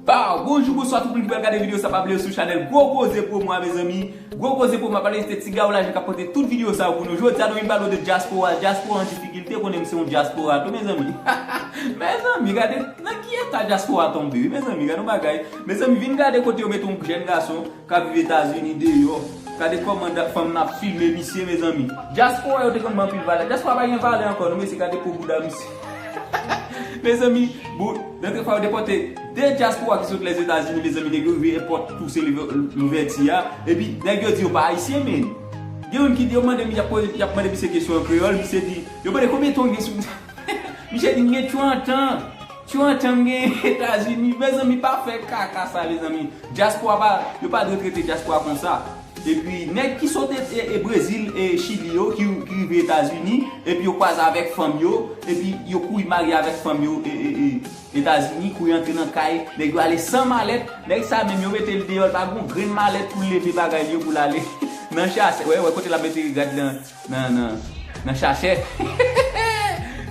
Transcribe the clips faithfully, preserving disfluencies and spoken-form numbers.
Baw, bonjou, bonswa tout moun ki pral gade videyo sa, pa bliye sou chanèl Gwo Koze Promo a, mezanmi. Gwo Koze Promo a, pa bliye se Ti Gawo Lajan k ap pote tout videyo sa yo pou nou. Jodi a nou vin pale de dyaspora, dyaspora an difikilte, konnen m se yon dyaspora tou, mezanmi. Mezanmi, gade nan ki eta dyaspora tonbe, wi, mezanmi, gade yon bagay. Mezanmi, vin gade kote yo mete yon jèn gason k ap viv Etazini deyò. Gade kòman fanm nan ap filme misye, mezanmi. Dyaspora yo te konn ban anpil valè. Dyaspora pa gen valè ankò, non, mesye, gade po bouda misye. Mezanmi, bon, nan trè fwa yo depòte de dyaspora ki sot Lèzetazini, mezanmi, nèg yo rive èpòt pouse louvèti a. Epi, nèg yo di yo pa ayisyen, men. Gen youn ki di, yo mande, y ap poze, y ap mande misye kesyon an kreyòl, misye di, yo mande konbyen tan w gen sou. Misye di, m gen trant an. Trant an m gen Etazini. Mezanmi, pa fè kaka sa, mezanmi. Dyaspora pa, yo pa dwe trete dyaspora konsa. Epi, nèg ki sot e, e, e Brezil, e Chili yo, ki, ki rive Etazini, epi yo kwaze avèk fanm yo, epi yo kouri marye avèk fanm yo, e, e, e, Etazini, kouri antre nan kay, nèg yo ale san malèt, nèg sa menm yo mete l deyò, l pa gon grenn malèt pou l leve bagay li yo pou l ale nan chachè. Wè, wè, kote l ap mete rad nan, nan, nan, nan chachè.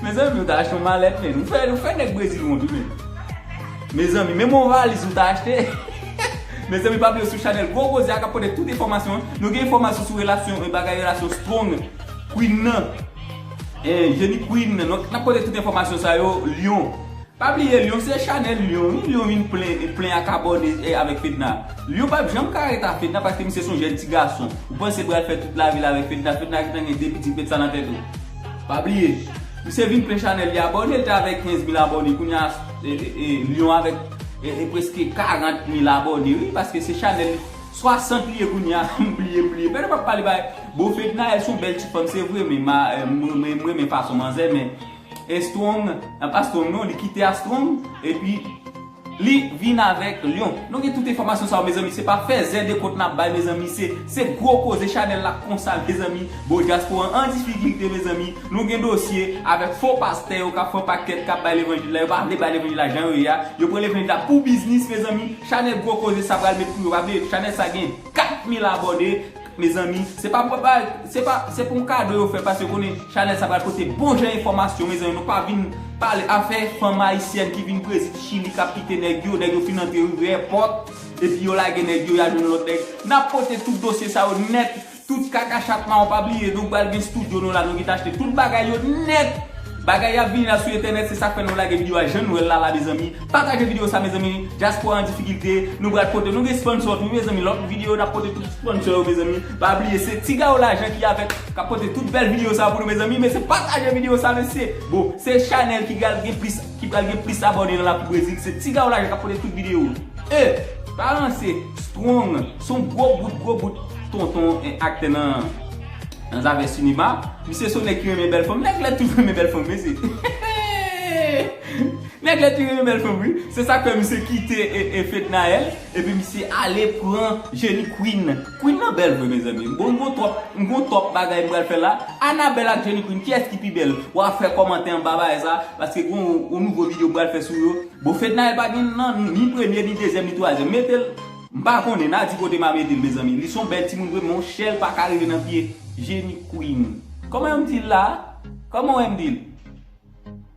Mezanmi, ou ta achte yon malèt, men. Ou fè, ou fè nèg Brezil wont, wi, men. Mezanmi, menm yon valiz ou ta achte. Mezanmi, pa bliye sou chanèl Gwo Koze a k ap pote tout enfòmasyon. Nou gen enfòmasyon sou relasyon, e, bagay relasyon Strong, Queen nan. E, Jenny Queen, nou, n ap pote tout enfòmasyon sa yo, Lyon. Pa bliye, Lyon se chanèl Lyon, wi. Lyon vin plen, plen ak abòne, e, avèk Fedna. Lyon p ap janm ka ret a Fedna paske misye se yon jèn ti gason. Ou panse pral fè tout lavi l avèk Fedna? Fedna gentan gen de pitit, met sa nan tèt ou. Pa bliye, misye vin plen chanèl li abòne, l te avèk kenz mil abòne, kounye a, e, e, e, Lyon avèk, e, e, prèske karant mil abòne, wi, paske se chanèl swasant li ye kounye a, m bliye, m bliye. Men nou p ap pale bay. Bon, Fednaelle se yon bèl ti fanm, se vre, men ma, e, mwen, mwen, mwen renmen fason manzè, men Strong, nan pa Strong non, li kite a Strong, epi li vin avèk Lyon. Nou gen tout enfòmasyon sa yo, mezanmi, se pa fè zède kont n ap bay, mezanmi, se, se gwo koze chanèl la konsa, mezanmi. Bon, dyaspora an difikilte, mezanmi. Nou gen dosye avèk fo pastè yo k ap fè pakèt, k ap bay levanjil la, yo pa vle bay levanjil la jan yo ye a. Yo pran levanjil la pou biznis, mezanmi. Chanèl Gwo Koze sa pral met pou yo, pa bliye, chanèl sa gen kat mil abòne. Mezanmi, se pa, pa, pa, se pa, se pa yon kado yo fè, paske konnen chanèl sa pral pote bon jan enfòmasyon, mezanmi. Nou pa vin pale afè fanm ayisyèn ki vin Brezil, Chili, k ap kite nèg yo, nèg yo fin antre rive èpòt, epi yo lage nèg yo, y al jwenn lòt nèg. N ap pote tout dosye sa yo nèt, tout kaka chat mawon, pa bliye, nou pral gen estidyo nou la, nou gentan achte tout bagay yo nèt. Bagay y ap vini la sou entènèt, se sa k fè nou lage videyo a jan nou wè l la, la, mezanmi. Pataje videyo sa, mezanmi. Dyaspora an difikilte, nou pral pote, nou gen sponsor tou, mezanmi. Lòt videyo, n ap pote tout sponsor yo, mezanmi. Pa bliye, se Ti Gawo Lajan ki avèk, k ap pote tout bèl videyo sa pou nou, mezanmi. Men se pataje videyo sa, mesye. Bon, se chanèl ki pral gen plis, ki pral gen plis abòne nan Lapli Brezil. Se Ti Gawo Lajan k ap pote tout videyo. E, pa ranse, Strong, se yon gwo bout, gwo bout tonton, e, aktè nan, nan zafè sinema. Misye se yon nèg ki renmen bèl fanm. Nèg lè toujou renmen bèl fanm, mesye. Nèg lè toujou renmen bèl fanm, wi. Se sa k fè misye kite, e, e, Fednaelle, epi misye ale pran Jenny Queen. Queen nan bèl vre, mezanmi. Bon, m gon twòp, m gon twòp bagay m pral fè la. Annabelle ak Jenny Queen, kiyès ki pi bèl? W a fè kòmantè anba bagay sa, paske gon yon nouvo videyo m pral fè sou yo. Bon, Fednaelle pa gen nan ni premye, ni dezyèm, ni twazyèm. Mete l, m pa konnen, n a di kote m a mete l, mezanmi. Li se yon bèl timoun vre, men yon chèl pa ka rive nan pye Jenny Queen. Kòman yo m di l la? Kòman w wè m di l?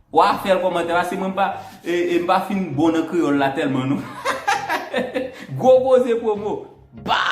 W a fè l kòmantè, paske mwen m pa, e, e, m pa fin bon nan kreyòl la tèlman, non. Gwo koze pwomo. Ba!